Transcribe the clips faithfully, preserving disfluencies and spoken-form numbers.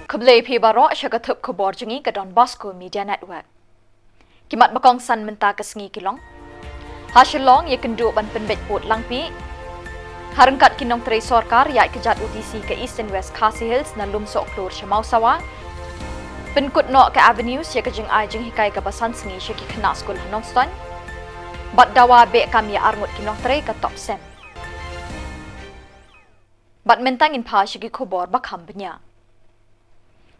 Khublei phi baroh sha ka thup khubor jong ngi ka Don Bosco Media Network. Ki mat ba kongsan mynta ka sngi ki long: Ha Shillong ïakynduh ban pynbeit pud langpih. Ha ryngkat ki nongtrei sorkar ïaid kjat u DC ka Eastern West Khasi Hills na Lumsohkhlur sha Mawsawa. Pynkut noh ka Avenues ïa ka jingai jinghikai kaba san sngi sha ki khynnah skul ha Nongstoiñ. Bad dawa beh kam ïa arngut ki nongtrei ka Topcen. Bad mynta ngin phai sha ki khubor ba kham bniah.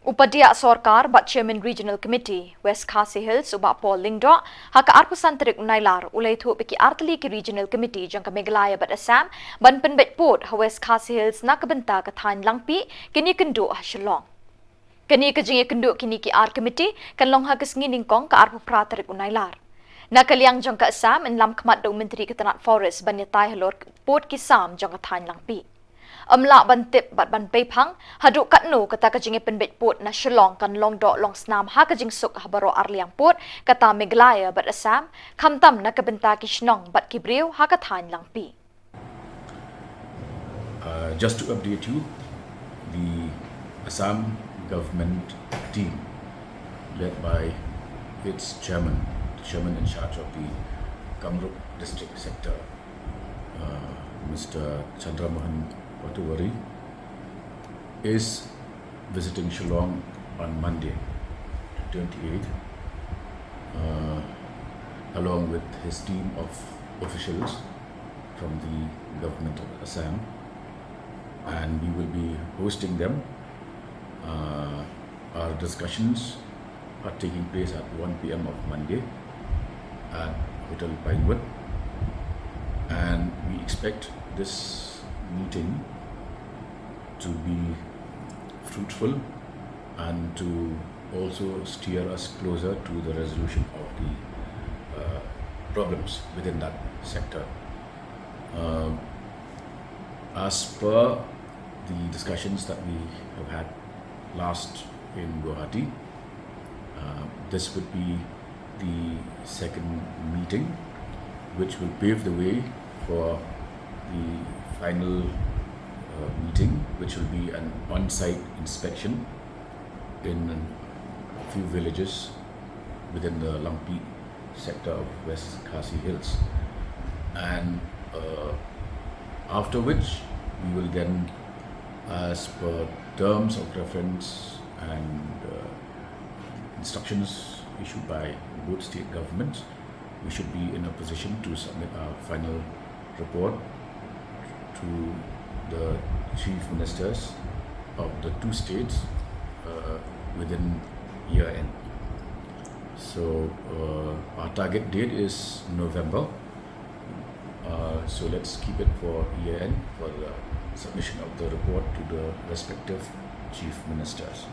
U padiah sorkar bad Chairman Regional Committee West Khasi Hills u Bah Paul Lyngdoh, ha ka arphew san tarik u Nailar u la ïathuh ba ki artylli ki Regional Committee jong ka Meghalaya bad Assam ban pynbeit pud ha West Khasi Hills na ka bynta ka thaiñ Langpih, kin ïakynduh ha Shillong. Kane ka jingïakynduh kine ki ar committee kan long ha ka sngi nyngkong ka arphew phra tarik u Nailar. Na ka liang jong ka Assam, ynlam khmat da u Myntri ka tnat Forest ban ïatai halor pud ki sam jong ka thaiñ Langpih. Ym lah ban tip bad ban peiphang haduh katno kata ka jingïapynbeit pud na Shillong kan long doh long snam ha ka jingsuk ha baroh arliang pud, kata Meghalaya bad Assam, khamtam na ka bynta ki shnong bad ki briew ha ka thaiñ Langpih. Uh, just to update you, the Assam government team, led by its chairman, the chairman in charge of the Kamrup district sector, uh, Mister Chandramohan Patowary, is visiting Shillong on Monday, twenty-eighth, uh, along with his team of officials from the government of Assam, and we will be hosting them. Uh, our discussions are taking place at one p.m. of Monday at Hotel Pinewood, and we expect this meeting to be fruitful and to also steer us closer to the resolution of the, uh, problems within that sector. Uh, as per the discussions that we have had last in Guwahati, uh, this would be the second meeting, which will pave the way for the final, uh, meeting, which will be an on-site inspection in a few villages within the Langpih sector of West Khasi Hills. And, uh, after which, we will then, as per terms of reference and, uh, instructions issued by both state governments, we should be in a position to submit our final report to the chief ministers of the two states, uh, within year end. So, uh, our target date is November. Uh, so let's keep it for year end for the submission of the report to the respective chief ministers.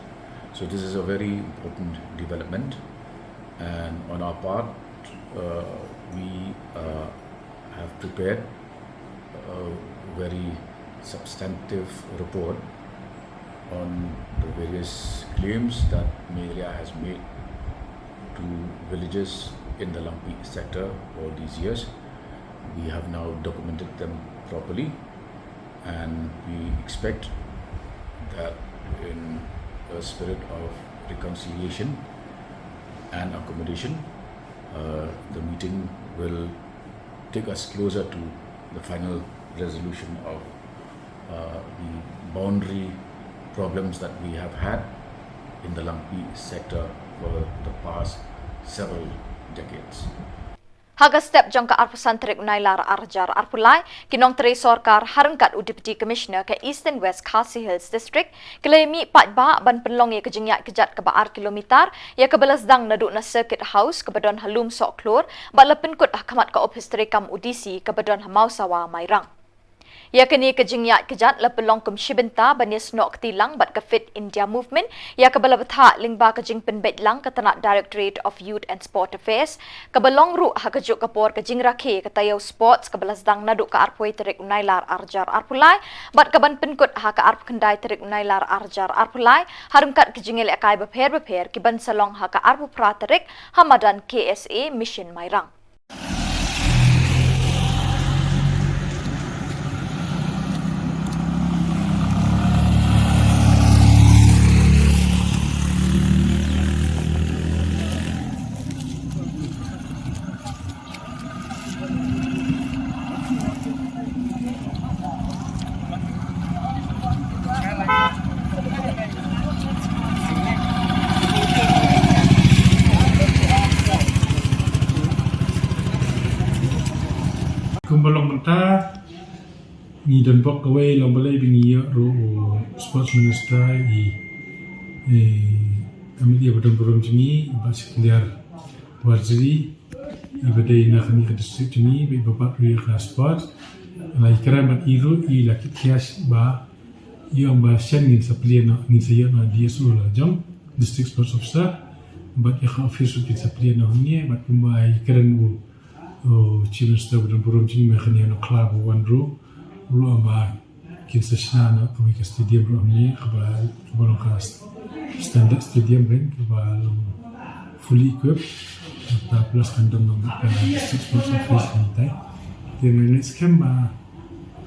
So this is a very important development, and on our part, uh, we, uh, have prepared a very substantive report on the various claims that Meghalaya has made to villages in the Langpih sector all these years. We have now documented them properly, and we expect that in a spirit of reconciliation and accommodation, uh, the meeting will take us closer to the final resolution of, uh, the boundary problems that we have had in the Langpih sector for the past several decades. Ha ka step jong ka arphew san tarik u Nailar ar hajar arphew lai, ki nongtrei sorkar ha ryngkat u Deputy Commissioner ka Eastern West Khasi Hills District ki la ïamih paidbah ban pynlong ïa ka jingïaid kjat kaba ar kilometer, ïa kaba la sdang naduh na Circuit House kaba don ha Lumsohkhlur, bad la pynkut ha khmat ka ophis treikam u DC kaba don ha Mawsawa, Mairang. Ïa kane ka jingïaid kjat la pynlong kum shi bynta ban ïasnoh kti lang bad ka Fit India Movement, ïa kaba la bthah lyngba ka jingpynbeit lang ka tnat Directorate of Youth and Sport Affairs, kaba long ruh ha kajuh ka por ka jingrakhe ka taïew sports kaba la sdang naduh ka arphew wei tarik u Nailar ar hajar arphew lai, bad kaban pynkut ha ka arphew khyndai tarik u Nailar ar hajar arphew lai, ha ryngkat ki jingïalehkai bapher bapher kiban sa long ha ka arphew phra tarik ha madan KSA Mission Mairang. Don bok kawei long balei ba ngi ïoh ruh u sports minister i, i M L A ba don burom jong ngi, i Bah Shakliar Warjri, i ba dei na kane ka district jong ngi, ba i ba bat ruh ïa ka sports. La i kren bad i ruh i la kit khiah ba i ong ba shen ngin sa plie noh, ngin sa ïoh noh D S O la jong, District Sports Officer. Bad ïa ka office ruh ngin sa plie noh hangne, bad kumba i kren u, u Chief Minister ba don burom jong ngi mynta kane ha Nongkhlaw ba wan ruh, u la ong ba kin sa shna noh kawei ka stadium ruh hangne, kaba, kaba long ka standard stadium kan, kaba long fully equipped. Nangta plus kan don long ka District Sports Office hangne tai. Te nga ngeit skhem ba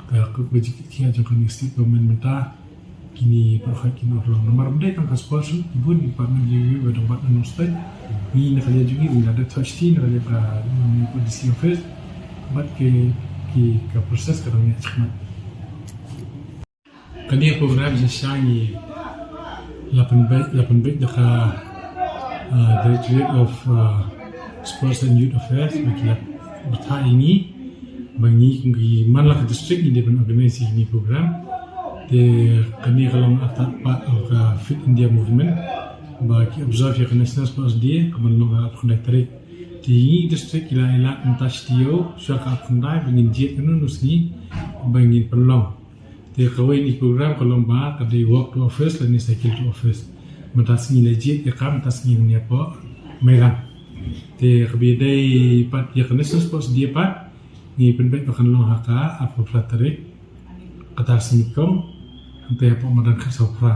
ka, ka, ka jingkit khia jong kane ka state government mynta, kine baroh kin urlong. Namar ym dei tang ka sports, ki bun ki department ki ba dang bat na Nongstoiñ. Ngi na ka liang jong ngi, ngi la da touch ti na ka liang ka, mm, D C office. Bad ki, ki ka process ka dang ïaid shakhmat. Kane ka program shisha ngi la pynbeit, la pynbeit da ka, ah, Directorate of, ah, Sports and Youth Affairs, ba ki la bthah ïa ngi, ba ngi kum ki man la ka district ngi dei ban organize ïa kane ka program. Te kane ka long as part of ka Fit India Movement, ba ki observe ïa ka National Sports Day, ka ban long ha arphew khyndai tarik. Te ngi district ki la ïaleh mynta sha taïew, sha ka arphew khyndai, ba ngin jied kano kano sngi, ba ngin pynlong. Te kawei na ki program ka long ba ka dei walk to office lane cycle to office. Mynta sngi la jied ïa ka, mynta sngi ngin ïa poi Mairang. Te kaba ïadei pat ïa ka National Sports Day pat, ngi pynbeit ba kan long ha ka arphew phra tarik, kata sngi kong, hangtei hapoh madan khatsaw phra.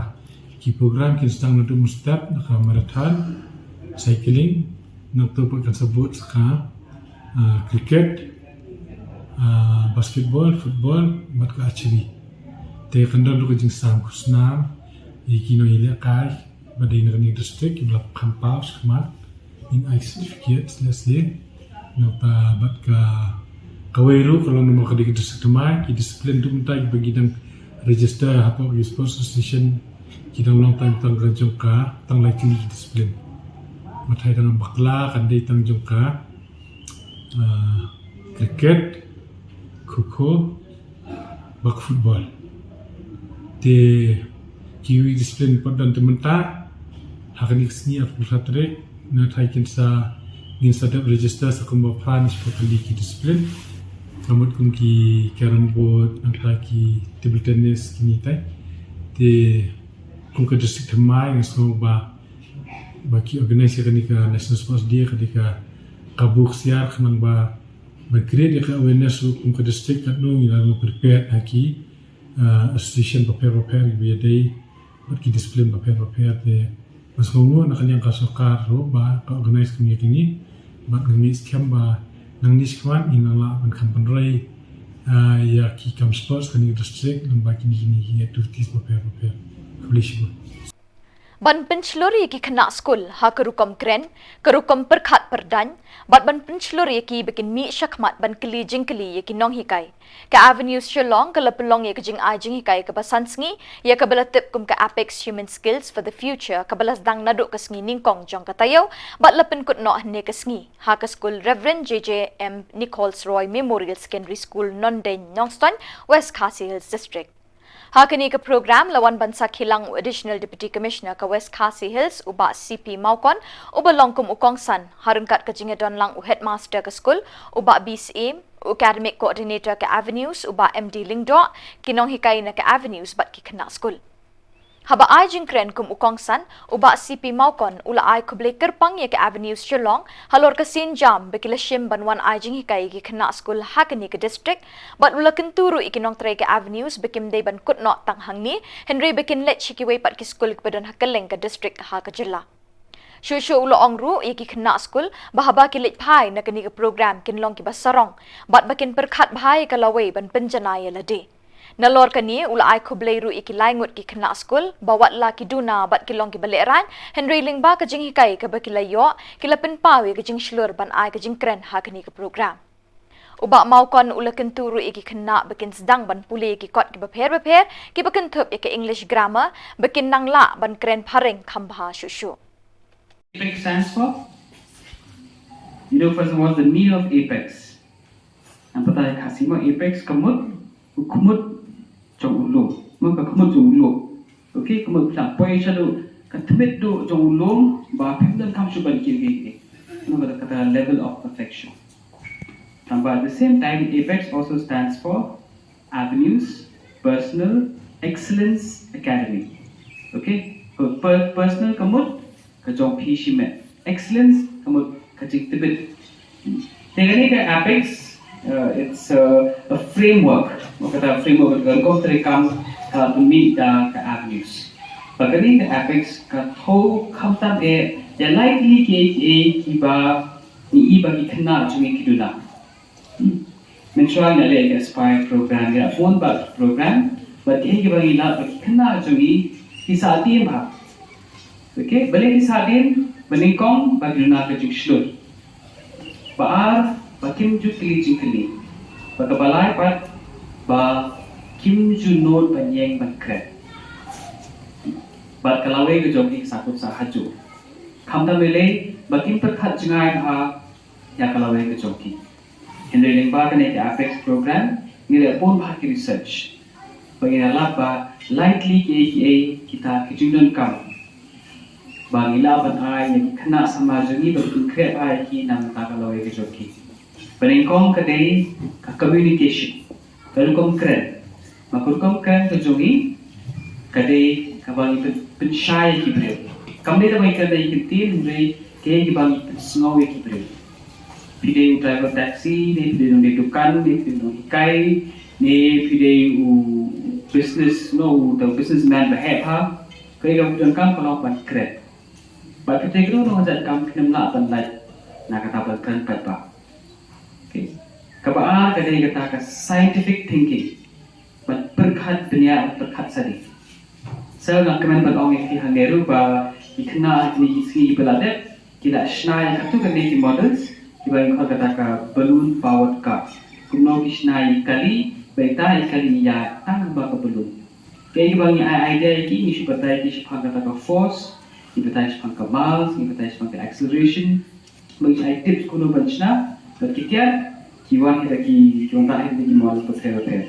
Ki program kin sdang naduh mynstep da ka marathon, cycling, nangta pat kan sa bud sa ka, ah, cricket, ah, basketball, football, bad ka archery. Te kan don ruh ka jingsam khusnam ïa ki nongïalehkai ba dei na kane ka district, kiba la kham paw shakhmat, ngin ai certificate lehse. Nangta bad ka, kawei ruh ka long namar ka dei ka district thymmai, ki discipline duh mynta kiba ngi dang register hapoh ki sports association, ki dang long tang, tang ka jong ka, tang lai tylli ki discipline. Mathai tang bakla kan dei tang jong ka, ah, cricket, kho kho, bad football. Te kiwei discipline pat don te mynta, ha kane ka sngi arphew phra tarik, nangta kin sa, ngin sa dep register sa kumba phra ne shiphew tylli ki discipline. Ka mut kum ki carrom board, nangta ki table tennis, kine tai. Te kum ka district thymmai nga sngew ba, ba ki organize ïa kane ka National Sports Day, kane ka, ka buk siar khnang ba, ba create ïa ka awareness ruh kum ka district katno ngi la long prepared ha ki, ah, association bapher bapher kiba ïadei bad ki discipline bapher bapher. Te nga sngewnguh na ka liang ka sorkar ruh ba ka organize kum ïa kine, bad nga ngeit skhem ba nangne shakhmat ngin nang lah ban kham pynroi, ah, ïa ki kam sports kane ka district lyngba kine, kine ki activities bapher bapher. Khublei shibun. Ban pynshlur ïa ki khynnah skul ha ka rukom kren, ka rukom pyrkhat pyrdaiñ, bad ban pynshlur ïa ki ba kin mih shakhmat ban kylli jingkylli ïa ki nonghikai, ka Avenues Shillong ka la pynlong ïa ka jingai jinghikai kaba san sngi, ïa kaba la tip kum ka Apex Human Skills for the Future, kaba la sdang naduh ka sngi nyngkong jong ka taïew bad la pynkut noh hynne ka sngi ha ka skul Reverend J J M Nichols Roy Memorial Secondary School, Nondeiñ, Nongstoiñ, West Khasi Hills District. Ha kane ka program la wan ban sakhi lang u Additional Deputy Commissioner ka West Khasi Hills, u Bah C P Mawkon, uba long kum u kongsan, ha ryngkat ka jingïadon lang u Headmaster ka skul, u Bah B Syiem, u Academic Coordinator ka Avenues, u Bah M D Lyngdoh, ki nonghikai na ka Avenues bad ki khynnah skul. Haba ai jingkren kum u kongsan, u Bah C P Mawkon u la ai khublei kyrpang ïa ka Avenues Shillong halor ka sienjam ba ki la shim ban wan ai jinghikai ïa ki khynnah skul ha kane ka district, bad u la kyntu ruh ïa ki nongtrei ka Avenues ba kim dei ban kut noh tang hangne, hynrei ba kin leit sha kiwei pat ki skul kiba don ha kylleng ka district ha ka jylla. Shuh shuh u la ong ruh ïa ki khynnah skul ba haba ki leit phai na kane ka program kin long kiba sarong, bad ba kin pyrkhat bha ïa ka lawei ban pynjanai ïa lade. Nalor kane u la ai khublei ruh ïa ki lai ngut ki khynnah skul ba wat la ki duna bad ki long kiba lehraiñ, hynrei lyngba ka jinghikai kaba ki la ïoh, ki la pynpaw ïa ka jingshlur ban ai ka jingkren ha kane ka program. U Bah Mawkon u la kyntu ruh ïa ki khynnah ba kin sdang ban pule ïa ki kot kiba pher bapher, kiba kynthup ïa ka English grammar, ba kin nang lah ban kren phareng kham bha shuh shuh. Apex stands for? You know, first of all, the meaning of apex. Nang pata ha Khasi mo apex ka mut, u khmut, jong u lum, mo, ka khmut jong u lum. Okay, ka mut phi la poi shaduh ka tmit duh jong u lum ba phim donkam shuh ban kiew kiei kiei. Mo, kata, kata level of perfection. Tangba at the same time, APEX also stands for Avenues Personal Excellence Academy. Okay, per, per, personal ka mut ka jong phi shimet. Excellence ka mut ka jingtbit. Te kane ka APEX, uh, it's a, a framework. Mo, kata framework ka rukom treikam ka pynmih da ka Avenues. Ba kane ka APEX ka thew khamtam eh ïa lai tylli kiei kiei kiba ngi i ba ki khynnah jong ngi ki duna. Hmm. Mynshuwa ngi la leh ka Aspire program, ngi la bun bah ki program, bad kiei kiba ngi lap ba ki khynnah jong ngi ki sah dien bha. Okay, balei ki sah dien? Ba nyngkong, ba ki duna ka jingshlur. Ba ar, ba kim ju kylli jingkylli. Ba kaba lai pat, ba kim ju nud ban ïeng ban kren. Bad ka lawei ka jong ki ka sah kut sah hajuh. Khamtam lei lei, ba kim pyrkhat jngai bha ïa ka lawei ka jong ki. Hynrei lyngba kane ka APEX program, ngi leh bun bha ki research. Ba ngi la lap ba lai tylli kiei kiei kita ki jingdonkam ba ngi lah ban ai ïa ki khynnah samla jong ngi ba ki pynkhreh bha ïa ki na ka bynta ka lawei ka jong ki. Ba nyngkong ka dei ka communication, ka rukom kren. Ba ka rukom kren ka jong ngi ka dei kaba ngi pyn, pynshai ïa ki briew. Kam dei kaba ngi kren da ki ktien, hynrei kaei kaba ngi pynsngew ïa ki briew. Phi dei u driver taxi, ne phi dei u nongdie dukan, ne phi dei u nonghikai, ne phi dei u business, no, u, u businessman ba heh bha. Kaei kaba phi donkam ka long ban kren. Bad phi dei kano kano ka jait kam, phim lah ban lait na kata ban kren pat bha. Okay. Kaba ar ka dei kata ka scientific thinking. Ban pyrkhat bniah, ban pyrkhat sadi. Sa nga kmen ban ong ïa phi hangne ruh ba ki khynnah ha kine ki sngi ba la dep ki la shna ïa katto katne ki models kiba ngi khot kata ka balloon powered car. Kumno ki shna ïa i kali, ba ita i kali i ïaid tang ba ka balloon. Kaei kaba ngi ai idea ïa ki, ngi shu batai ïa ki shaphang kata ka force, ngi batai shaphang ka mass, ngi batai shaphang ka acceleration, ba ngi ai tips kumno ban shna, bad ki tiar ki wan hi da ki, ki wan da hi da ki model bapher bapher.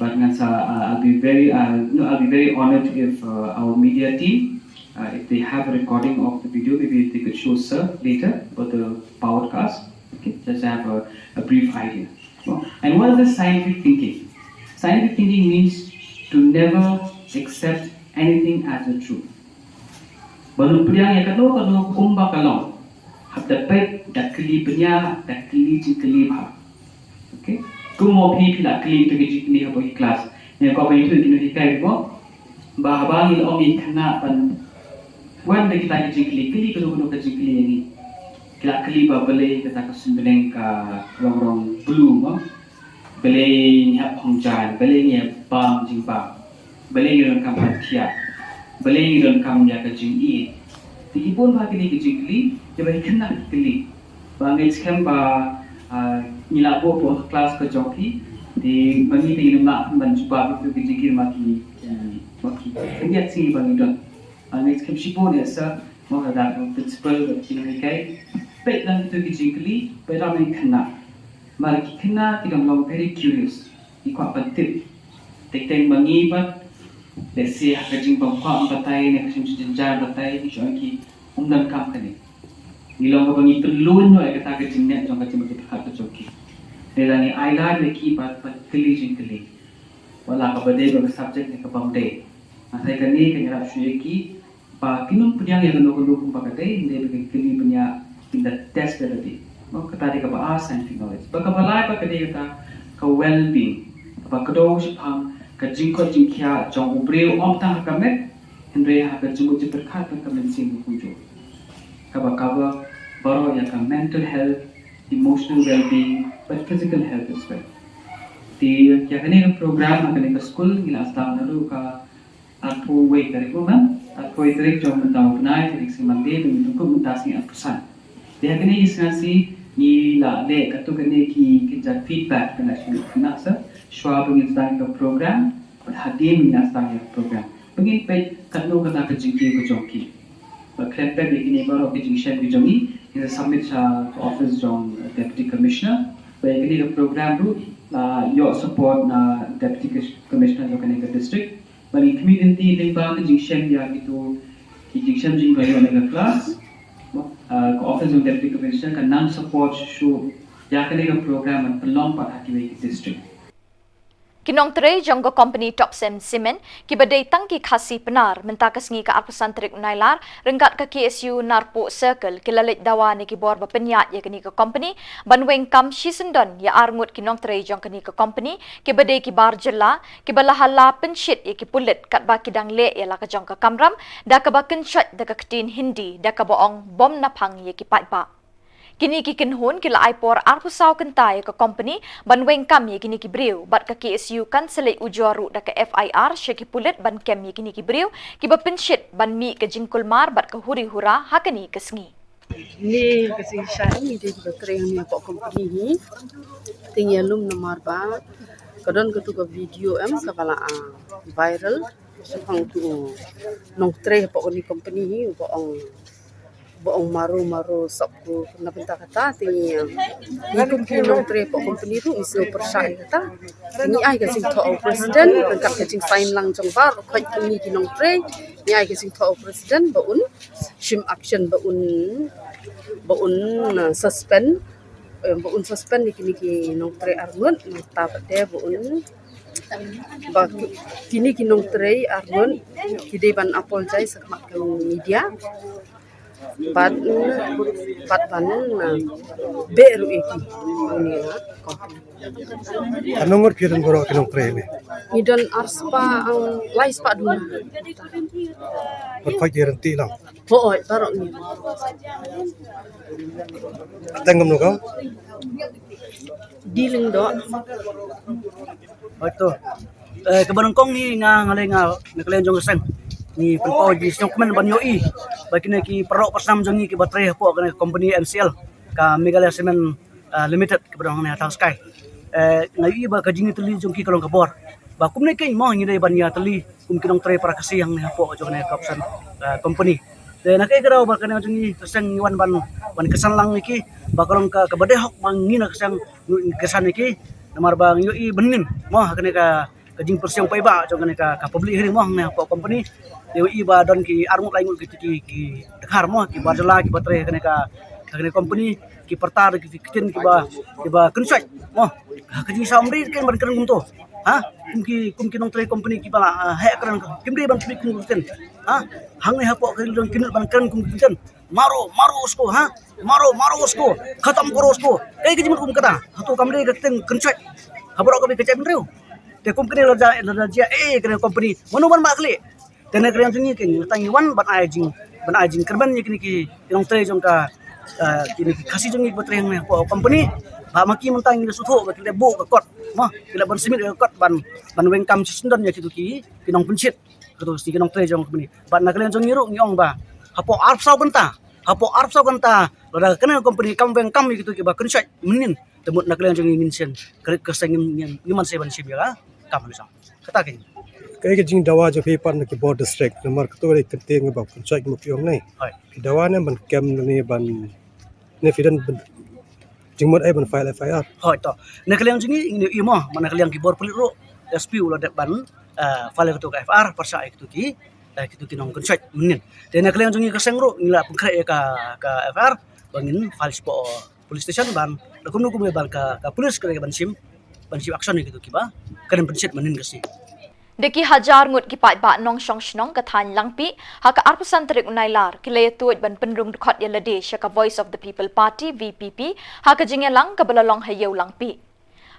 But ngan sa, uh, I'll be very, uh, no, I'll be very honored if, uh, our media team, uh, if they have a recording of the video, maybe they could show sir later about the powered cars. Okay, just have a, a brief idea. Well, and what is the scientific thinking? Scientific thinking means to never accept anything as the truth. Ba nym pdiang ïa kano kano kumba ka long. Hap da peit, da kylli bniah, da kylli jingkylli bha. Okay? Kumno phi, phi la kylli ïa ki jingkylli hapoh ki klas. Ïa kaba ïathuh ki nonghikai mo. Ba haba ngi la ong ïa ki khynnah ban wan da kita ki jingkylli, kylli kano kano ka jingkylli ïa ngi. Ki la kylli ba balei kata ka suiñbneng ka long rong blue mo. Balei ngi hap phong jaiñ, balei ngi hap bam jingbam, balei ngi donkam ban thiah, balei ngi donkam ïa ka jingïeit. Te ki bun bha kine ki jingkylli, kiba ki khynnah ki kylli. Ba ngeit skhem ba, ah, ngi la buh hapoh ka klas ka jong ki, te ba ngi te ngim lah ban jubab ïa kito ki jingkylli ma ki, ma ki khyndiat sngi ba ngi don. Ba ngeit skhem shibun ïa sa, mo, ka da ka principal, ka ki nonghikai. Peit lang kito ki jingkylli, peit lang ki khynnah. Namar ki khynnah ki dang long very curious. Ki kwah ban tip. Teng teng ba ngi pat, lehse ha ka jingbym kwah ban batai ne ka jingjynjar batai, ki shu ong ki, ym donkam kane. Ngi long kaba ngi pynlun noh ïa kata ka jingngeit jong ka jingmut jingpyrkhat ka jong ki. Te lada ngi ai lad ïa ki ban, ban kylli jingkylli. Wat la kaba dei bad ka subject ne kabym dei. Nga sa ïa kane kan ïarap shuh ïa ki, ba kin ym pdiang ïa kano kano kumba ka dei, hynrei ba kin kylli bniah, kin da test ïa lade. Mo, kata dei kaba ar scientific knowledge. Bad kaba lai pat ka dei kata ka well-being, kaba kdew shaphang ka jingkoit jingkhiah jong u briew, ym tang ha ka met, hynrei ha ka jingmut jingpyrkhat bad ka mynsiem ka kumjuh. Kaba cover baroh ïa ka mental health, emotional well-being bad physical health as well. Te ïa kane ka program ha kane ka skul ngi la sdang naduh ka arphew wei tarik, mo, arphew wei tarik jong mynta u bnai, tarik sngi Monday, ba ngin tyngkhuh mynta sngi arphew san. Te ha kine ki sngi ngi la leh katto katne ki, ki jait feedback, kane shu kane sa, shuwa ba ngin sdang ka program, bad hadien ba ngin sdang ïa ka program, ba ngin peit katno kata ka jingkiew ka jong ki. Bad khlem pep ïa kine baroh ki jingshem ki jong ngi, ngin sa submit sha ka office jong Deputy Commissioner. Ba ïa kane ka program ruh la ïoh support na Deputy Commissioner jong kane ka district. Ba ngi khmih lynti lyngba ka jingshem ïa kito ki jingshem jingkoit ïa kane ka class. Ah, ka office jong Deputy Commissioner ka nang support shuh ïa kane ka program ban pynlong pat ha kiwei ki district. Ki nongtrei jong ka company Topcem Cement kiba dei tang ki Khasi Pnar mynta ka sngi ka arphew san tarik u Nailar ryngkat ka K S U Narpuh Circle ki la leit dawa na ki bor ba pynïaid ïa kane ka company ban weng kam shisyndon ïa arngut ki nongtrei jong kane ka company kiba dei ki bar jylla kiba la hala pynshit ïa ki pulit katba ki dang leh ïa la ka jong ka kamram da kaba kynshoit da ka ktien Hindi da kaba ong bom naphang ïa ki paidbah. Kine ki kynhun ki la ai por arphew saw kynta ïa ka company ban weng kam ïa kine ki briew bad ka K S U kan sa leit ujor ruh da ka F I R sha ki pulit ban kem ïa kine ki briew kiba pynshit ban mih ka jingkulmar bad ka huri hura ha kane ka sngi. Ni ka sngi sha ni dei ka trei ni pok company hi. Ting ïa lum namar ba ka don ka tu ka video em ka bala a viral. Sha pang tu nongtrei pok ni company hi ba ong ba ong maru maru sop ku na bynta kata te ngi ngi kum ki nongtrei pok company ruh ngi sngewpyrshah ïa kata. Te ngi ai ka jingthoh u president ryngkat ka jingsain lang jong baroh khoit ngi ki nongtrei ngi ai ka jingthoh u president ba un shim action ba un ba un suspend ba un suspend ïa kine ki nongtrei arngut nangta pat de ba un ba kine ki nongtrei arngut ki dei ban apologize ha khmat ka media. Bad bad ban beh ruh ïa ki. Katno ngut phi don baroh ki nongtrei ne? Ngi don arspah, lai spah duna. Bad phi ki rynti lang. Hooid, baroh ngi. Tang kumno ka? Dealing doh. Hooid to. Eh, kaba nyngkong ngi nga nga lei nga na ka liang jong ka seng ngi pynpaw ji sngewkmen ban ïohi ba kine ki paralok parsnam jong ngi kiba trei hapoh kane ka company M C L ka Meghalaya Cement uh, Limited kaba dang hangne ha Thangskai. Eh, nga ïohi ba ka jingïatylli jong ki ka long ka bor ba kumne keiñ mo ngi dei ban ïatylli kum ki nongtrei para Khasi hangne hapoh jong kane ka corporation uh, company. Te na kaei ka daw ba kane jong ngi ka seng ngi wan ban ban kynsan lang ïa ki ba ka long ka kaba dei hok ba ngi na ka seng ngi kynsan ïa ki namar ba ngi ïohi mynnin mo ha kane ka ka jingpyrshang paidbah jong kane ka, ka public hearing mo hangne hapoh company. Te ïohi ba don ki arngut laingut ki ki ki dkhar mo ki bar jylla kiba trei kane ka kane company ki pyrta da ki ktien kiba kiba kynshoit mo. Ha ka jingsaw ym dei ken ban kren kumto. Ha kum ki kum ki nongtrei company kiba la heh kren kim dei ban pynbit kum ktien. Ha hangne hapoh ka ri dong ki nud ban kren kum ktien. Maro maro usko ha maro maro usko khatam karo usko. Kaei ka jingmut kum kata hato kam dei ka ktien kynshoit. Ha baroh kaba ka jaitbynriew. Te kum kane la da la da jia eh kane company mano ban ba kali. Te na ka liang jong ngi kane tang ngi wan ban ai jing ban ai jingkyrmen ïa kine ki nongtrei jong ka kine ki Khasi jong ngi ba trei hangne hapoh company. Ba ma ki mynta ngi la sngewthuh ba ki la buh ka kot mo ki la ban submit ka kot ban ban weng kam shisyndon ïa kitu ki ki nongpynshit. Katu ki nongtrei jong company. Bad na ka liang jong ngi ruh ngi ong ba hapoh arphew saw kynta hapoh arphew saw kynta lada kane company kam weng kam ïa kitu kiba kynshoit mynnin. Te mut na ka liang jong ngi ngin shem ka rit ka seng ngim ngim ngim man sei ban shim ïa ka kam ha nusang. Kata keiñ. Kaei ka jingdawa jong phi pat na ki bor district namar katu ka dei ka kyntien kaba kynshoit kumba phi ong ne. Hooid. Phi dawa ne ban kem ne ban ne phi don jingmut ai ban file F I R. Hooid to. Na ka liang jong ngi ngi ïohi mo ma na ka liang ki bor pulit ruh S P u la dep ban file katu ka F I R pyrshah ïa kitu ki kitu ki nongkynshoit mynnin. Te na ka liang jong ngi ka seng ruh ngi la pynkhreh ïa ka ka F I R ba ngin file shapoh police station ban da kumno kumno ban ka ka police ka ban shim ban shim action ïa kitu kiba ka dang pynshit mynnin ka sngi. Da ki hajar ngut ki paidbah nongshong shnong ka thaiñ Langpih ha ka arphew san tarik u Nailar ki la ïatuid ban pynrung dkhot ïa lade sha ka Voice of the People Party V P P ha ka jingïalang kaba la long ha Ïew Langpih.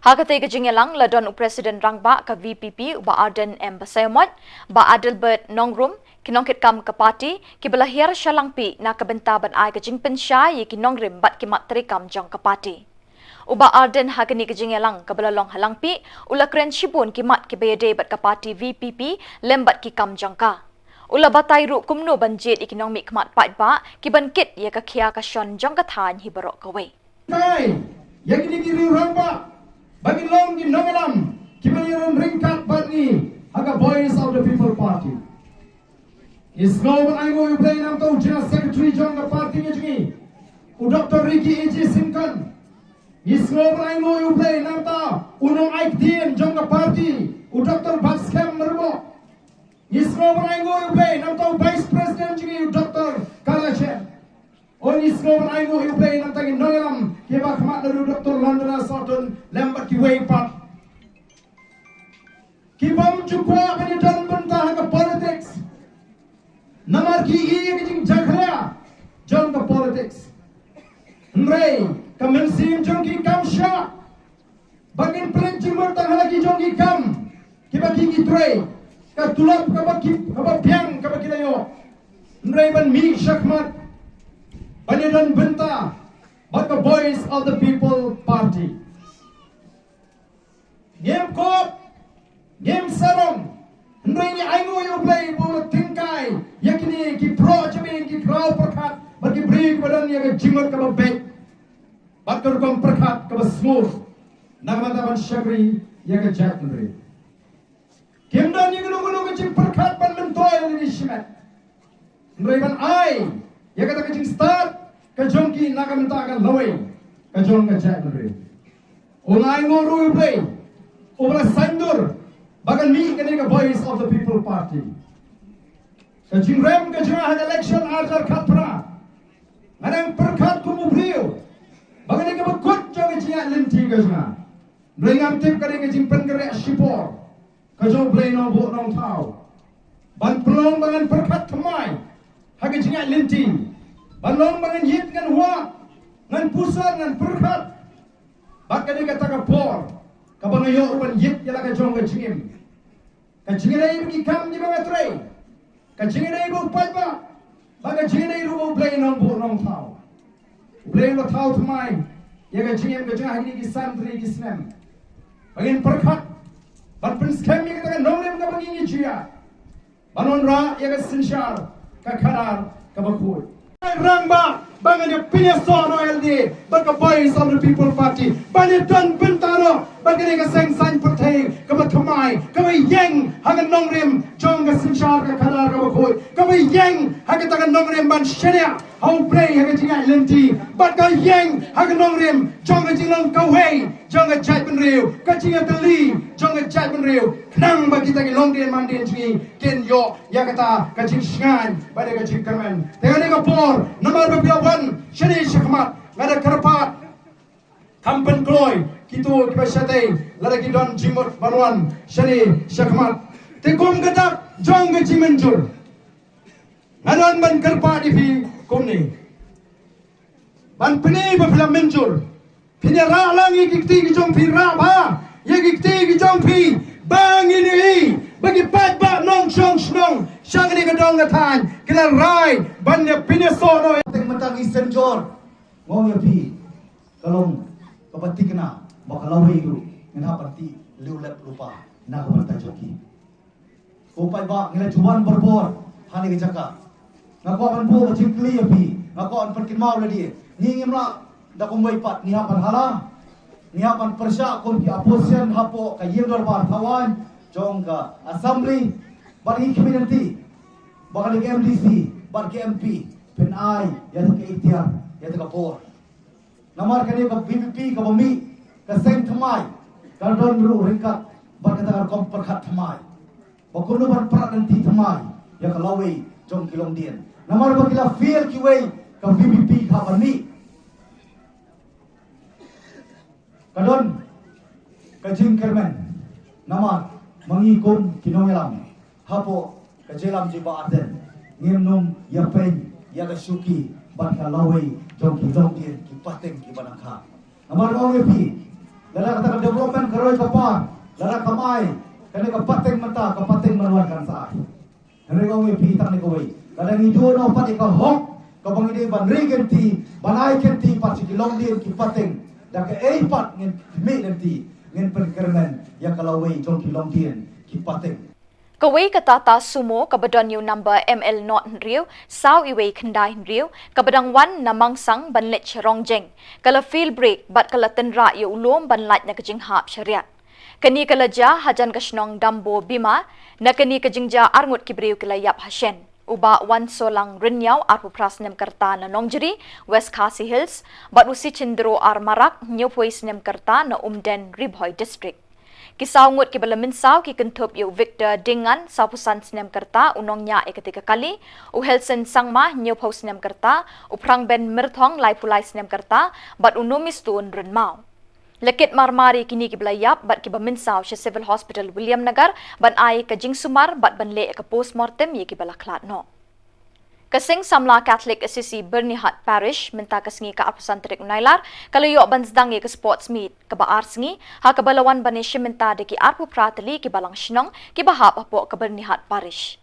Ha katei ka jingïalang la don u President Rangbah ka V P P u Bah Ardent M Basaiawmoit, Bah Adelbert Nongrum, ki nongkitkam ka party kiba la hiar sha Langpih na ka bynta ban ai ka jingpynshai ïa ki nongrim bad ki mat treikam jong ka party. U Bah Ardent ha kane ka jingïalang kaba la long ha Langpih u la kren shibun ki mat kiba ïadei bad ka party V P P lem bad ki kam jong ka. U la batai ruh kumno ban jied ïa ki nongmihkhmat paidbah ki ban kit ïa ka khia ka shon jong ka thaiñ hi baroh kawei. Kai ïa kine ki riew rangbah ba ngin long ki nongïalam kiba ïalam ryngkat bad ngi ha ka Voice of the People Party. Ngi sngew ban ai nguh ïa U Blei namar u General Secretary jong ka party ngi jong ngi, u Doctor Ricky A J Syngkon. Ngi sngew ban ainguh ïa U Blei namar ta u nongai ktien jong ka party, u Doctor Batskhem Myrboh. Ngi sngew ban ainguh ïa U Blei namar ta u Vice President jong ngi, u Doctor Kalachen. Ngi sngew ban ainguh ïa U Blei namar ta ki nongïalam kiba khmat na u Doctor Londra Sawtun lem bad kiwei pat kibym ju kwah ban ïadon bynta ha ka politics. Namar ki ïohi ïa ka jingjakhlia jong ka politics. Hynrei ka mynsiem jong ki kam shah ba kin pynleit jingmut tang ha la ki jong ki kam kiba ki ki trei, ka tulop kaba ki, kaba biang kaba ki la ïoh. Hynrei ban mih shakhmat ban ïadon bynta bad ka Voice of the People Party. Ngim kop, ngim sarong. Hynrei ngi ainguh ïa U Blei ba u la tyngkai ïa kine ki proh jabieng, ki khraw pyrkhat bad ki briew kiba don ïa ka jingmut kaba beit bad ka rukom pyrkhat kaba sngewbha na ka bynta ban shakri ïa ka jaitbynriew. Kim don ïa kano kano ka jingpyrkhat ban myntoi lane shimet. Hynrei ban ai ïa kata ka jingstad ka jong ki na ka bynta ka lawei ka jong ka jaitbynriew. Nga ainguh ruh ïa U Blei uba la saiñdur ba kan mih kane ka Voice of the People Party. Ka jingrem ka jong nga ha ka election ar hajar khatphra, nga dang pyrkhat kum u briew ba kane kaba kut jong ka jingïaid lynti ka jong nga. Hynrei ngam tip ka dei ka jingpynkhreh shipor ka jong U Blei Nongbuh Nongthaw ban pynlong ba ngan pyrkhat thymmai ha ka jingïaid lynti, ban long ba ngan ïit, ngan wad, ngan puson, ngan pyrkhat. Bad ka dei kata ka por kaba nga ïoh ruh ban ïit ïa la ka jong ka jingim, ka jingïadei bad ki kam kiba nga trei, ka jingïadei bad u paidbah, bad ka jingïadei ruh bad U Blei Nongbuh Nongthaw. U Blei u la thaw thymmai ïa ka jingim ka jong nga ha kine ki san tylli ki snem ba ngin pyrkhat ban pynskhem ïa kata ka nongrim kaba ngi ngi ju ïaid ban wanrah ïa ka synshar ka khadar kaba khuid. Rangbah ba ngan ïa pynïasoh noh ïa lade bad ka Voice of the People Party ban ïadon bynta noh bad kane ka seng saiñ pyrthei kaba thymmai, kaba ïeng ha ka nongrim jong ka synshar ka khadar kaba khuid, kaba ïeng ha kata ka nongrim ban shaniah ha U Blei ha ka jingïaid lynti, bad ka ïeng ha ka nongrim jong ka jinglong kawei jong ka jaitbynriew, ka jingïatylli jong ka jaitbynriew, khnang ba kita ki longdien mandien jong ngi kin ïoh ïa kata ka jingshngaiñ bad ka jingkyrmen. Te kane ka por namar ba phi la wan shane shakhmat, nga da kyrpad, kham pynkloi kito kiba shatei lada ki don jingmut ban wan shane shakhmat. Te kum ka dak jong ka jingmynjur, nga don ban kyrpad ïa phi kumne. Ban pyni ba phi la mynjur, phin ïa rah lang ïa ki kti ki jong phi, rah bha ïa ki kti ki jong phi ba ngin ïohi ba ki paidbah nongshong shnong sha kane ka dong ka thaiñ ki la rai ban ïa pynïasoh noh. Teng mynta ngi synjor, nga ong ïa phi, ka long kaba thikna ba ka lawei ruh ngin hap ban tih lem lep lypa na ka bynta jong ki. Ko paidbah, ngi la ju wan barabor ha kane ka jaka. Nga kwah ban buh ka jingkylli ïa phi, nga kwah ban pynkynmaw lade. Ngi ngim lah da kumwei pat, ngi hap ban hala, ngi hap ban pyrshah kum ki opposition hapoh ka ïing dorbar thawaiñ jong ka Assembly. Bad ngi khmih lynti ba kane ka M D C bad ka M P phin ai ïa ka iktiar, ïa ka bor. Namar kane ka V P P kaba mih, ka seng thymmai, ka don ruh ryngkat bad kata ka rukom pyrkhat thymmai ba kumno ban pyrkhat lynti thymmai ïa ka lawei jong ki longdien. Namar ba ki la fail kiwei, ka V P P ka ban mih. Ka don ka jingkyrmen namar ma ngi kum ki nongïalam hapoh ka jingïalam jong i Bah Ardent ngim nym ïa peit ïa ka shuki bad ka lawei jong ki longdien, ki pateng kiba nang kha. Namar nga ong ïa phi, lada kata ka development ka roi ka par, lada kam ai kane ka pateng mynta, ka pateng ban wan kan sa ai. Hynrei nga ong ïa phi tang ne kawei, lada ngi duh noh pat ïa ka hok kaba ngi dei ban ri kynti, ban ai kynti pat sha ki longdien, ki pateng, da kaei pat ngin mih lynti, ngin pynkyrmen ïa ka lawei jong ki longdien, ki pateng. Kawei ka Tata Sumo kaba don ïa u number M L not hynriew saw iwei khyndai hynriew kaba dang wan na Mangsang ban leit sha Rongjeng, ka la fail brake bad ka la tynrah ïa u lum ban lait na ka jinghap shariat. Kane ka la jia hajan ka shnong Dambo Bima. Na kane ka jingjia arngut ki briew ki la ïap ha shen. U Bah Wansolang Rynniaw, arphew phra snem ka rta, na Nongjri, West Khasi Hills, bad u Sichindro R Marak, hynñiewphew snem ka rta, na Umden, Ri Bhoi District. Ki saw ngut kiba la mynsaw ki kynthup ïa u Victor Dingen, sawphew san snem ka rta, u nongñiah ïa katei ka kali, u Helsen Sangma, hynñiewphew snem ka rta, u Phrangben Myrthong, laiphew lai snem ka rta, bad u Nomistun Rynmaw. La kit marmar ïa kine kiba la ïap bad kiba mynsaw sha Civil Hospital Williamnagar ban ai ka jingsumar bad ban leh ïa ka postmortem ïa kiba la khlad noh. Ka Seng Samla Catholic Assisi Byrnihat Parish, mynta ka sngi ka arphew san tarik u Nailar, ka la ïoh ban sdang ïa ka sports meet kaba ar sngi, ha kaba la wan ban ïashim bynta da ki arphew phra tylli ki balang shnong kiba hap hapoh ka Byrnihat Parish.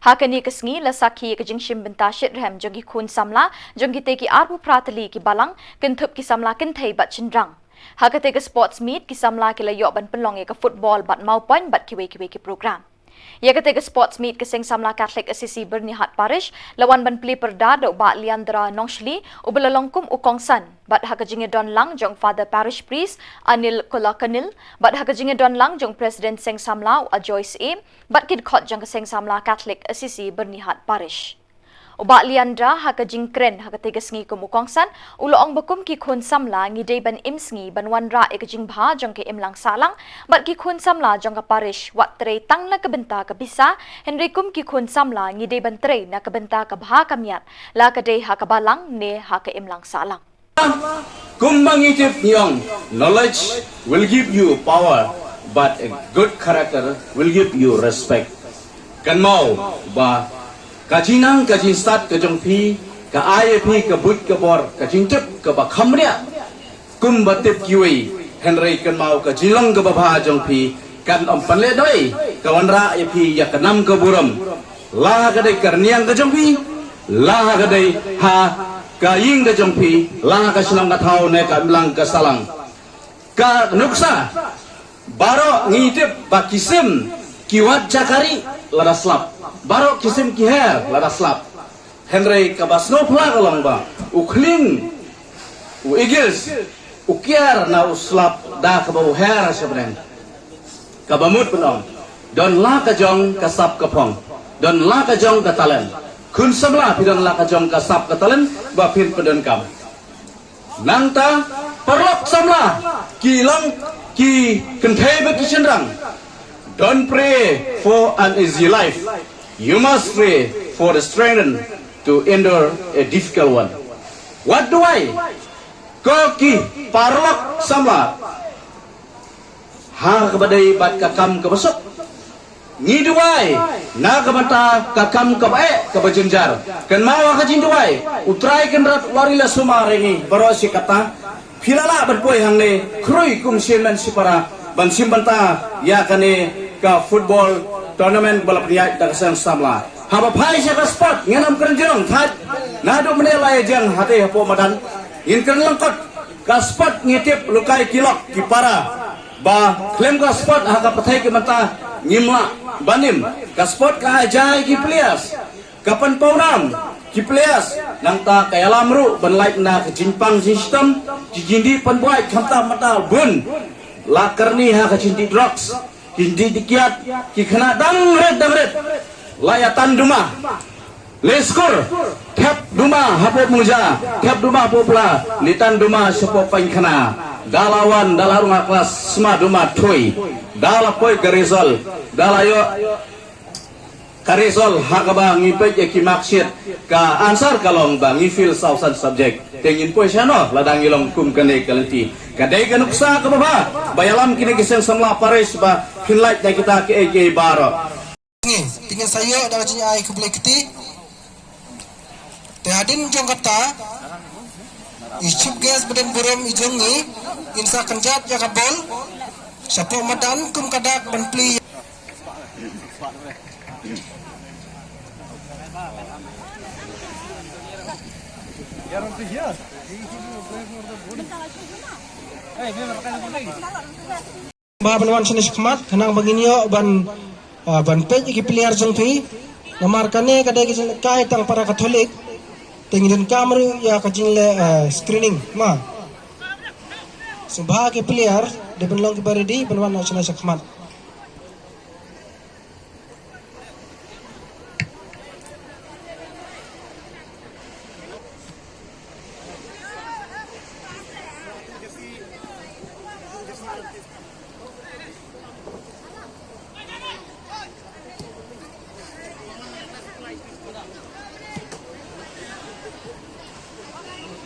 Ha kane ka sngi la sakhi ïa ka jingshim bynta shitrhem jong ki khun samla jong kitei ki arphew phra tylli ki balang, kynthup ki samla kynthei bad shynrang. Ha katei ka sports meet ki samla ki la ïoh ban pynlong ïa ka football bad mawpoiñ bad kiwei kiwei ki program. Ïa katei ka sports meet ka Seng Samla Catholic Assisi Byrnihat Parish la wan ban plie pyrda da u Bah Leandra Nongshli, uba la long kum u kongsan, bad ha ka jingïadon lang jong Father Parish Priest Anil Kolakanil, bad ha ka jingïadon lang jong President Seng Samla u Ajoy Syiem, bad ki dkhot jong ka Seng Samla Catholic Assisi Byrnihat Parish. U Bah Leandra, ha ka jingkren ha katei ka sngi kum u kongsan, u la ong ba kum ki khun samla ngi dei ban im sngi ban wanrah ïa ka jingbha jong ka imlang sahlang, bad ki khun samla jong ka parish wat trei tang na ka bynta ka pisa, hynrei kum ki khun samla ngi dei ban trei na ka bynta ka bha ka miat, la ka dei ha ka balang ne ha ka imlang sahlang. Kumba ngi tip ngi ong, knowledge will give you power, but a good character will give you respect. Kynmaw ba ka jingnang ka jingstad ka jong phi ka ai ïa phi ka buit ka bor, ka jingtip kaba kham riah. Kumba tip kiwei, hynrei kynmaw ka jinglong kaba bha jong phi kan ym pynlehnoh ei, ka wanrah ïa phi ïa ka nam ka burom. La ha ka dei ka rynïeng ka jong phi, la ha ka dei ha ka ïing ka jong phi, la ha ka shnong ka thaw ne ka imlang ka sahlang. Ka nuksa, baroh ngi tip ba ki sim ki wad jakari lada slap. Baroh ki sim ki her lada slap. Hynrei kaba sngewphylla ka long ba u khlieng, u eagles, u kiar na u slap da kaba u her sha bneng. Kaba mut ban ong, don la ka jong ka sap ka phong, don la ka jong ka talent. Khun samla phi don la ka jong ka sap ka talent ba phin pyndonkam. Nangta, paralok samla, ki long ki kynthei bad ki shynrang. Don't pray for an easy life. You must pray for the strength to endure a difficult one. Wat duwai, ko ki paralok samla, ha kaba dei bad ka kam kaba suk. Ngi duwai na ka bynta ka kam kaba eh kaba jynjar. Kynmaw ha ka jingduwai, U Trai Kynrad u la ri la sumar ïa ngi baroh shi katta. Phi la lah ban poi hangne khrui kum shi hynmen shi para ban shim bynta ïa kane ka football tournament ba la pynïaid da ka seng samla. Haba phai sha ka sport, ngin ym kren jrong thait. Naduh mynne la ïa jeng hatei hapoh madan, ngin kren lyngkot. Ka sport ngi tip, lukai ki lok ki para. Ba khlem ka sport ha ka pyrthei ka bynta ngim lah ban im. Ka sport ka ai jai ki players, ka pynpaw nam ki players, nangta ka ïalam ruh ban lait na ka jingpang jingshitom, ki jingdih pynbuaid khamtam mynta bun la kyrni ha ka jingdih drugs, ki jingdih kiad, ki khynnah dang rit dang rit la ïa tan duma. Le skur, thep duma hapoh Mungja, thep duma hapoh Pla, li tan duma shapoh Paiñkhana. Da la wan, da la rung ha klas, sma duma thui. Da la poi ka result, da la ïoh ka result ha kaba ngi peit ïa ki marksheet, ka answer ka long ba ngi fail saw san subject. Te ngin poi shano lada ngi long kum kane ka lynti? Ka dei ka nuksa kaba bha ba ïalam kine ki seng samla parish ba phin lait da kita kiei kiei baroh. Ngi, te ngin sa ïoh da ka jingai khublei kti. Te hadien jong kata, i chief guest ba don burom i jong ngi, in sa kynjat ïa ka bol shapoh madan kum ka dak ban plie. Ba ban wan shane shakhmat, khnang ba ngin ïoh ban, ah, ban peit ïa ki player jong phi. Namar kane ka dei ka jinglehkai tang para Katholik. Te ngi donkam ruh ïa ka jingleh, ah, screening, ma. Sngewbha ki player, dei ban long kiba ready, ban wan shane shakhmat.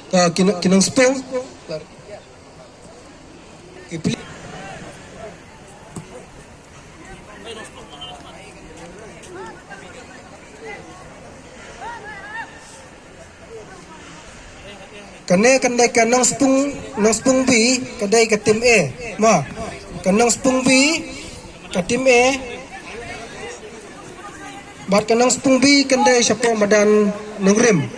Ka ki nong, ki nong Spung. Ki pli- Kane ka dei ka nong Spung, nong Spung B, ka dei ka team A. Mo. Ka nong Spung B, ka team A. Bad ka nong Spung B ka dei shapoh madan Nongrim.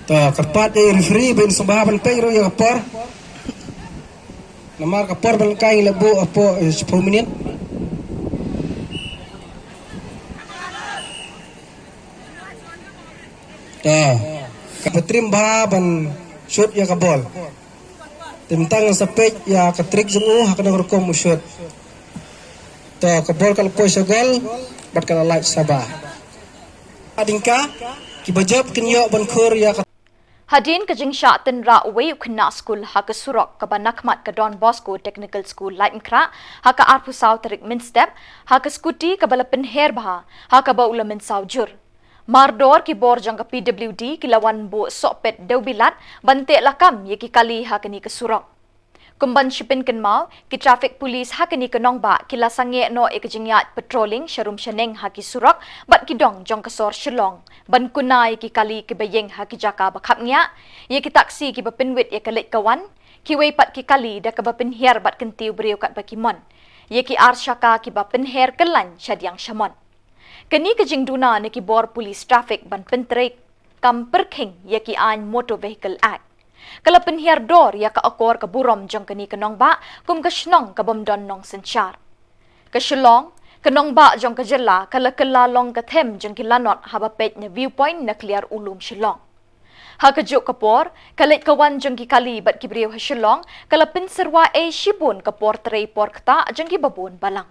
To, kyrpad ïa i referee ban sngewbha ban peit ruh ïa ka por. Namar ka por ban kai la buh hapoh, eh, shiphew minit. To, kaba trim bha ban shoot ïa ka bol. Te mynta ngan sa peit ïa ka trick jong u ha kano ka rukom u shoot. To, ka bol ka la poi sha gol bad ka la lait sha ba. Hadien ka, kiba jop kin ïoh ban khur ïa ka. Hadien ka jingshah tynrah uwei u khynnah skul ha ka surok kaba na khmat ka Don Bosco Technical School Laitumkhrah ha ka arphew saw tarik mynstep, ha ka skuti kaba la pynher bha, ha kaba u la mynsaw jur. Mardor ki bor jong ka P W D ki la wan buh sohpet dewbilat ban teh lakam ïa ki kali ha kane ka surok. Kum ban shi pynkynmaw, ki traffic police ha kane ka nongbah ki la sangeh noh ïa ka jingïaid patrolling sharum shaneng ha ki surok bad ki dong jong ka sor Shillong ban kuna ïa ki kali kiba ïeng ha ki jaka ba khapngiah, ïa ki taxi kiba pynwit ïa ka leit ka wan, kiwei pat ki kali da kaba pynhiar bad kyntiew briew katba ki mon, ïa ki ar shaka kiba pynher kyllaiñ shadiang shamon. Kane ka jingduna na ki bor police traffic ban pyntreikam pyrkhing ïa ki aiñ Motor Vehicle Act ka la pynhiar dor ïa ka akor ka burom jong kane ka nongbah kum ka shnong kabym don nongsynshar. Ka Shillong, ka nongbah jong ka jylla, ka la kylla long ka them jong ki lanot haba peit na viewpoint na kliar u lum Shillong. Ha kajuh ka por, ka leit ka wan jong ki kali bad ki briew ha Shillong ka la pynsyrwa ei shibun ka por trei por ktah jong kiba bun balang.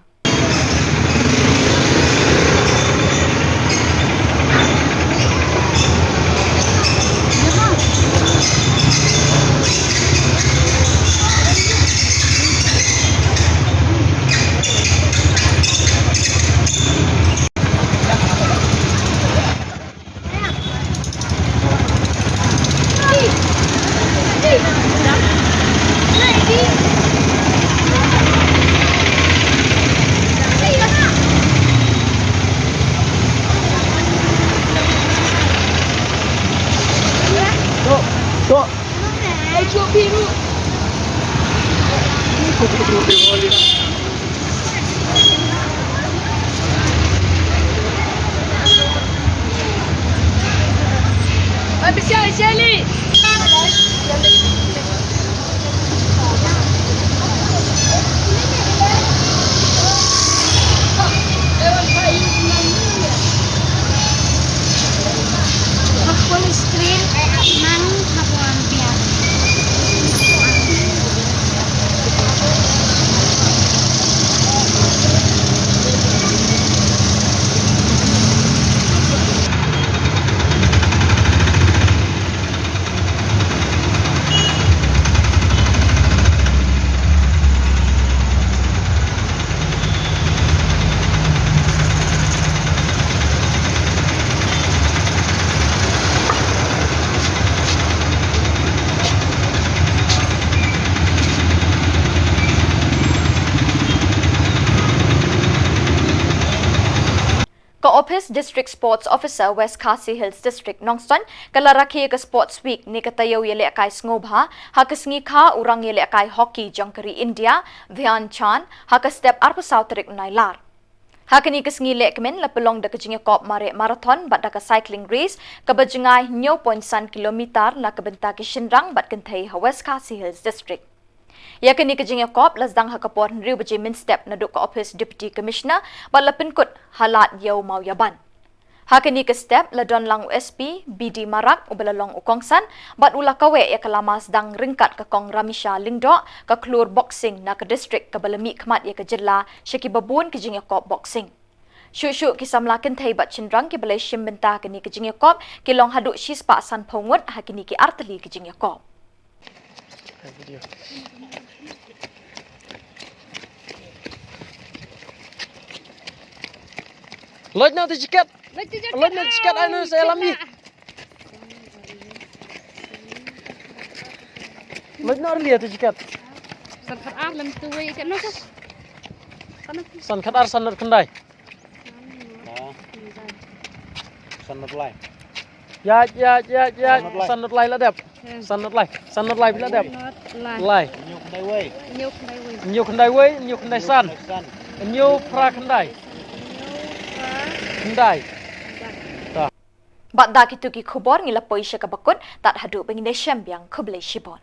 Ka Office District Sports Officer West Khasi Hills District Nongstoiñ ka la rakhe ïa ka Sports Week ne ka taïew ïalehkai sngewbha ha ka sngi kha u rang ïalehkai hockey jong ka ri India, Dhyan Chand, ha ka step arphew saw tarik u Nailar. Ha kane ka sngi lehkmen la pynlong da ka jingïakop mareh marathon bad da ka cycling race kaba jngai hynñiew point san kilometer na ka bynta ki shynrang bad kynthei ha West Khasi Hills District. Ïa kane ka jingïakop la sdang ha ka por hynriew baje mynstep naduh ka ophis Deputy Commissioner bad la pynkut ha Lad Ïew Mawïaban. Ha kane ka step la don lang u S P B D Marak uba la long u kongsan bad u la kaweh ïa ka lama sdang ryngkat ka Kong Ramisha Lyngdoh, ka khlur boxing na ka district kaba la mihkhmat ïa ka jylla sha kiba bun ki jingïakop boxing. Shuh shuh ki samla kynthei bad shynrang kiba la shim bynta kane ka jingïakop ki long haduh shispah sanphew ngut ha kine ki artylli ki jingïakop. Loj na te jikat. Loj na te jikat, ai no sa lam ni. Loj na lia te jikat. San khat ar lam tu wei kat no. San khat ar san khat khyndai. San khat lai. Ya ya ya ya. San khat lai la dep. San khat lai. San khat lai phi la dep. Lai. Hynñiew khyndai wei, hynñiew khyndai san. Hynñiew phra khyndai. Khyndai. Bad da kitu ki khubor ngi la poi sha kaba kut, tad haduh ba ngin ïashem biang, khublei shibun.